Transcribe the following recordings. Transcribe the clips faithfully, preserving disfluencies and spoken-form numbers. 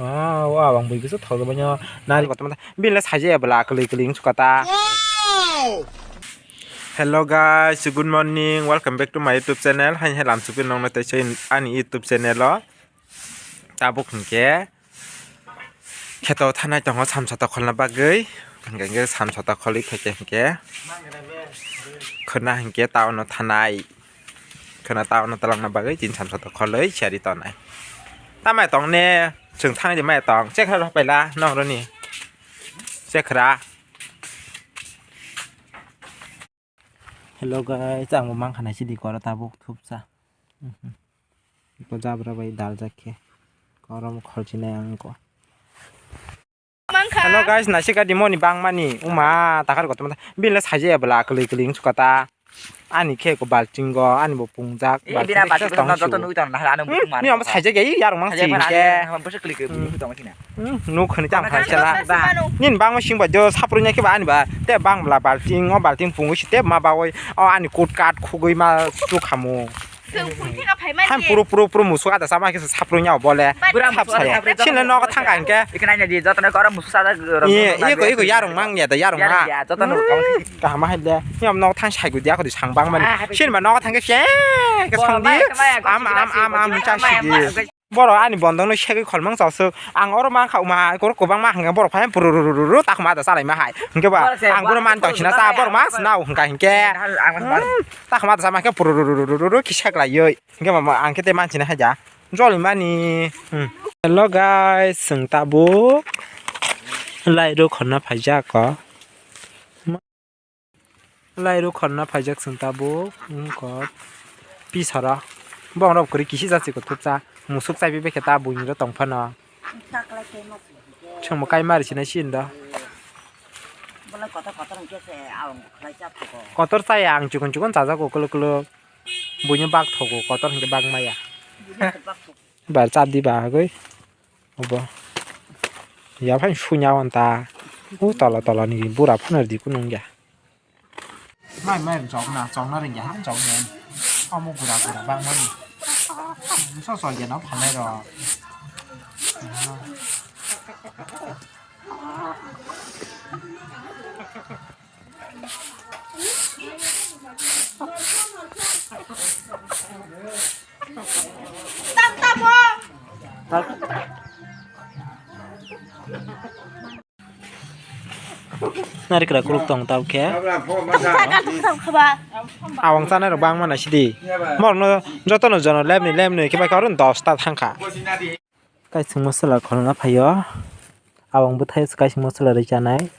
Oh, wow, ang bui bisa thok banya. Nari kotor mata. Bini le saja ya bela kali kali sukata. Hello guys, good morning. Welcome back to my YouTube channel. Hai hai lam supi nong na tei ani YouTube channel o. Tabuk hingke kheto thanai tongo samsa tokholna bagwi. Hingke hingke samsa tokholwi khaikhe hingke khwna hingke town o thanai. Khwna town o twlangna bagwi chini samsa tokholwi siyari tonai. Tamai tong ne chwng thangdi mai tong. Chekhra rok paila nong roni. Chekhra. Hello guys, ang bo mankha naisidi koro tabuk thupsa. Mhm. Iko jabra bai daljak khe. Korom kholchinai ang ko. Mankha. Hello guys, naisika dimoni bangmani uma takar kotorma bini le saja ya bela kali kali sukata. Ani khe ko balting go, ani bo pungjak. Eh, balting bina khe balting tong no joto siu. Nugui tong na, ano Hmm, butung mano. Ni amo saja ya, yarung mang Saja sing mana, ke. Ano busu klik ke, butung tong sini. Hmm, nuk khani chang Mana khai khani sela. Sima nuk. Nin bangma sing ba jo sapru nya khe ba ani ba te bang bla balting o balting pungu si te ma ba oi o ani kut kat khugui ma su khamu. Chwng phun thika phai mani. Han puru puru puru musu ada sama khe sapru nya bole. Bura Sap musu saya. Ada sapru. Sini nogo thang ka hingke. Ikna nya di joto no koro musu sada. Iye, iye ko, iye ko yarung mang ya da yarung ma. Ya joto no kong. Kaham hai le. Ni am nogo thang sai gu dia ko di sang bang mani. Ah, Sini ba nogo thang ke se ke Boro song di. Mai, mai, Am am am am mai, cha mai, si di. mai. Borok ani bondong no segwi kholmang chosuk. Ang oro mankha uma, kor kwbangma hwnka borok phai pururururu takhuma da chalaima hai. Hwnkhe ba Borok se ang borok man tong sina cha borok ma sina hwnka hinkhe. Ang mas Hmm, takhuma da chama khe pururururu kisa klaiwi. Hwnkhe ba ang khe tei man sina haja. Joli mani. Hmm. Hello guys, chwng tabuk lai rw khorna phaijak ko. Lai rw khorna phaijak chwng tabuk, wngkha pisara. Borok kwrwi kisi jat se kwthwksa, musuk chaiwi bekhe ta buini rw tong phano. Chwngbo kaima rw sinai sini do. Kotor chaya ang chikon chikon chajago kwlwk kwlwk. Buino bak thogo, kotor hinkhe bak maya. Bar chap di bahagwi. Obo. Ya phai sunya wanta. U tola tola ni bura phano di kunung ya. Mai mai chokna, chokna ringya ha chokna. Omo bura bura bang mani. So so ya no phalai ro. Narikra kuruk tong tau khe. Awang chanai rok bangma nai sidi. Morokno jotono jono lemni lemni khe bai khe oro dos ta thangkha. Kaising masala khorna phaio. Abang bwthai kaising masala rwi chanai.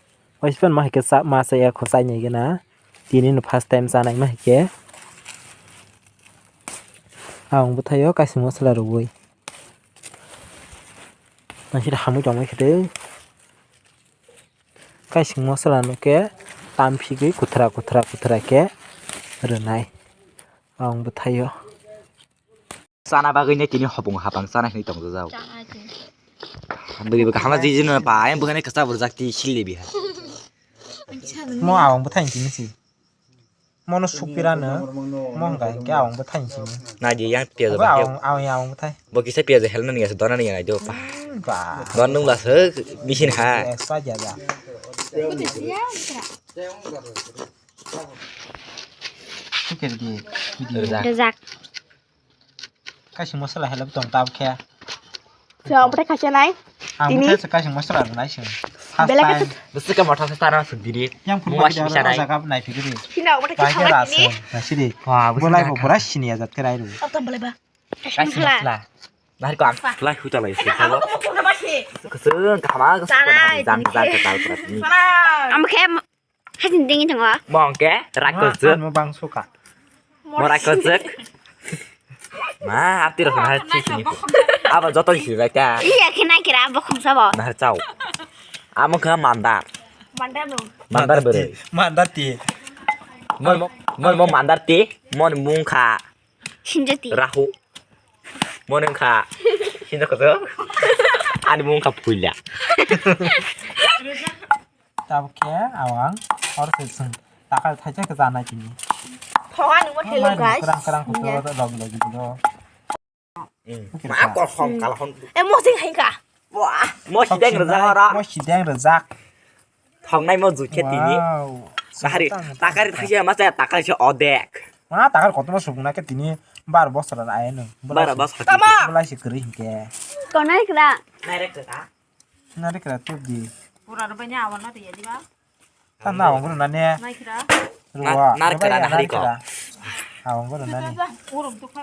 Waispan ma hai khe cha-, ma chaya kho chainai gana. Tini no first time chanai ma hai khe. Abang bwthaio kaising masala rwi. Nang sida hamwi tongmai khe tei. Kaising masala no khe tam phigwi kuthra kuthra kuthra khe rwnai. Abang bwthaio. Chana bagwi ne tini hopung hapang chana hinwi tongjak. Chana se. Bwrwi bwkha hama jiji no pa, ayang bwkhani kwchak burjak ti sili biha. Mo awang bwthai tini si. Mono sukpira no, mo hwnka hinkhe awang bwthai tini. Na di yang piyaj Bo ba. Awang, awang, awang bwthai. Bo kisa piyaj hel nani asa dona ni nai do pa. Hmm, ba. Don nung la se misin ha. Eh, sa ja ja. Sukir di, video. Rwjak. Rwjak. Kaising masala helai tong tab khe. Chwng bwthai khaisa nai. Ang tini bwthai se kaising masala rwnai se. First Belai time. Khe bwswk khe mothor se chana suk diri. Yang phuru Muma bakhi simi daro sanai. Jaga nai phikiri. Sina bwthai Kaisa khaisa ras nai. Nai sidi. Wah, bwswk Bolai kha. Bo pura sini ya jat khe rai ru. Ap tam bolai ba. Kaising masala. Nahar ko ang lai huta lai se. Khasung khama khasung Sanai, jang tini. Jang jang tal prat ni. Sanai. Am khe Hajin dingin thango. Mong ke rakojak. Ano bang suka. Mo rakojak. Ma, ati rok na chi sini. Abo joto sini ka. Iya kena kira abo khumsa bo. Nahar chao. Amo kha mandar. Mandar no. Mandar bere. Mandar ti. Mon mo, mon mo mandar ti. Mon mungkha. Sinjati. Rahu. Mon mungkha. Sinjo koso. Ani mungkha puila. Tabuk khe awang hor se chwng takal thaisa khe chanai tini. Thoga nungma hello guys. Kerang kerang kutu logi logi dulu. Ma kosom kalahon. Eh, mosing hai ka. Wah, mo sideng rejak ora. Mo sideng rejak. Thongnai mo jukhe tini. Wow. Takari, takari thaisa ma cha takari se odek. Ma takari kotorma subung na khe tini bar bosor ra ayano. Bar bosor. Tama. Belai se kwrwi hinkhe. Konai kra. Nai re kra. Nai re kra tubdi. Pura rwbaini awan na twi diba. Tanda awang guru nani. Nai kra. Ruwa. Nar kra na hari ko. Awang guru nani. Urum tukha.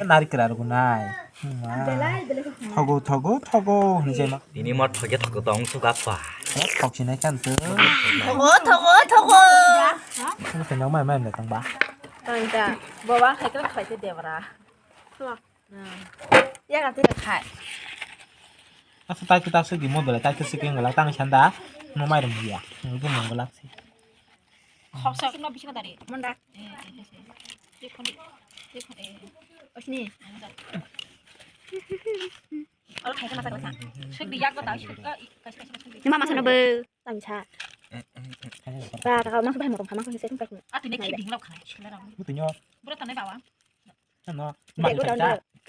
Nari kra rugu nai. Thogo thogo thogo hinjai ma. Ini mo thoge thogo tong suga pa. Thok sinai kan tu. Thogo thogo thogo. Ini kenyang mai mai tang ba. Tang ta. Bawa khai kra khai te debra. Ya kan tidak khai. Asa tai kita segi modal tai kita segi ngelak tang sanda. No mai rum ya. Ngi mongolak si. Khoksa kino bisingo dari. Manda. Osni. Oro khaisa masa khaisa. Sik di yak gota sik ka kaisa kaisa sik di. Mama sana be. Tangsa. Ta ta masa bai mo kama khaisa sik kai. Ati ne khiding lok khai. Sila rang. Butunya. Bura tanai bawa.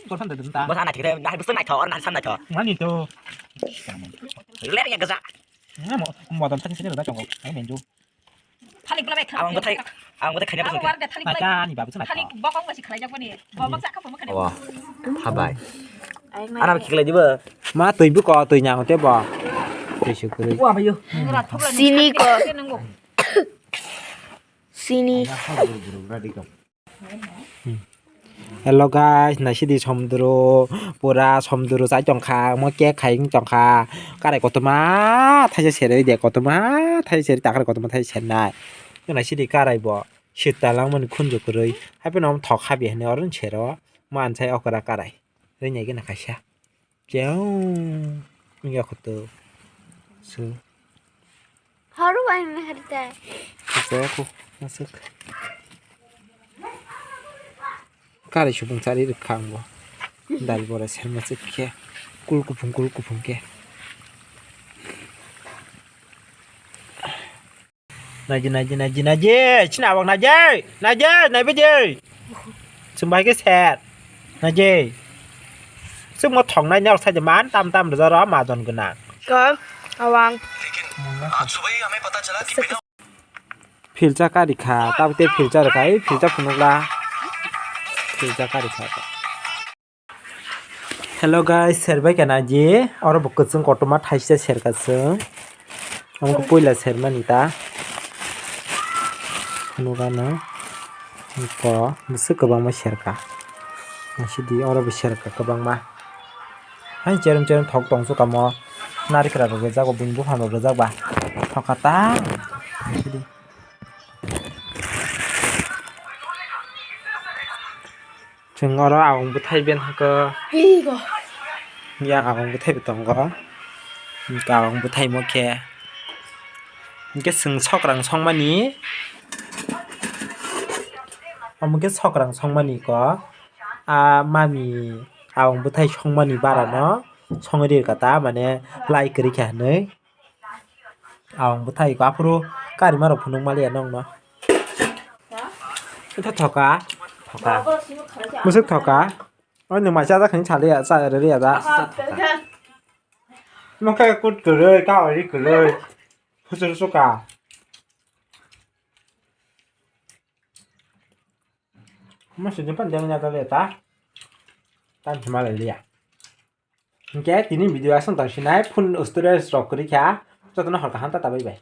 Bos ana thikre, nah bos nai thor, nah sam nai thor. Mani to. Ler ya gaza. Mo mo dam thani sini da chongo. Ai menju. Thalik bula bai. Ang bothai, ang bothai khaina. Ang war de thalik bula. Mata ni babu sana. Thalik bokong basi khalai jak bani. Bokong sa kha poma khalai. Wah. Habai. Ana khikhlai diba. Ma tui bu ko tui nyang te ba. Tui sukuri. Wah bayo. Sini ko. Sini. Hello guys, naisidi somduru, pura somduru chai tongkha, omo cake khai wng tongkha, karai kotorma thaisa serwi de, kotorma thaisa serwi, takrai kotorma thaisa sernai. Naisidi karai bo sita langmani khunju kwrwi, hapheno omo thok khabi hinwi oro sero, mansai okra karai, rinai gana kaisa. Cheu. Wngya kho to. So. Haru bai me harita. Cheu ko. Masuk. Kari subung chari rwkha ang bo. Dal bora ser masuk khe. Kul kuphung kul kuphung khe. Naji, naji, naji, naji. Chini awak naji. Naji, naibe je. Chwng bai khe ser. Naji. Chwng mo thong nai nyok sai de man tam tam rwja ro ma jon gwnang. Ko awang. Filcha kari kha, tabte filcha rwkha, ei filcha phunukla. Filcha kari kha. Hello guys, serbai kha naji, oro bo kwchwng kotorma thaisa serka chwng. Omo khe puila sermani ta. Phunukano. Ko bwswk kwbangma serka. Naisidi oro bo serka kwbangma. Hai cherem cherem thok tongsu kamo. Narikra rok rijak o, buini buphang rok rijak ba. Thok kha ta. Naisidi. Chwng oro awang bwthai ben hwnkhe. Yang awang bwthai bo tongo. Hwnkhe awang bwthai mo khe. Hwnkhe chwng sokrang songmani. Omo khe sokrang songmani ko. A mami awang bwthai songmani bara no songwi rwkha ta mane lai kwrwi kha hinwi. Ang bwthai ko aphuru karima rok phunuk maliya nokno. Itha thoka. Thoka. Bwswk thoka. Oi nwng mai chajak hinwi saliya, cha rwliya da. Mokhe kut kwrwi, kawai ri kwrwi. Husur suka. Masini pan deng nya ta le ta. Tan thima le liya. Hingke tini video aswng tang sinai phone storage rok kwrwi kha. Jotono hor kaham ta ta bai bai.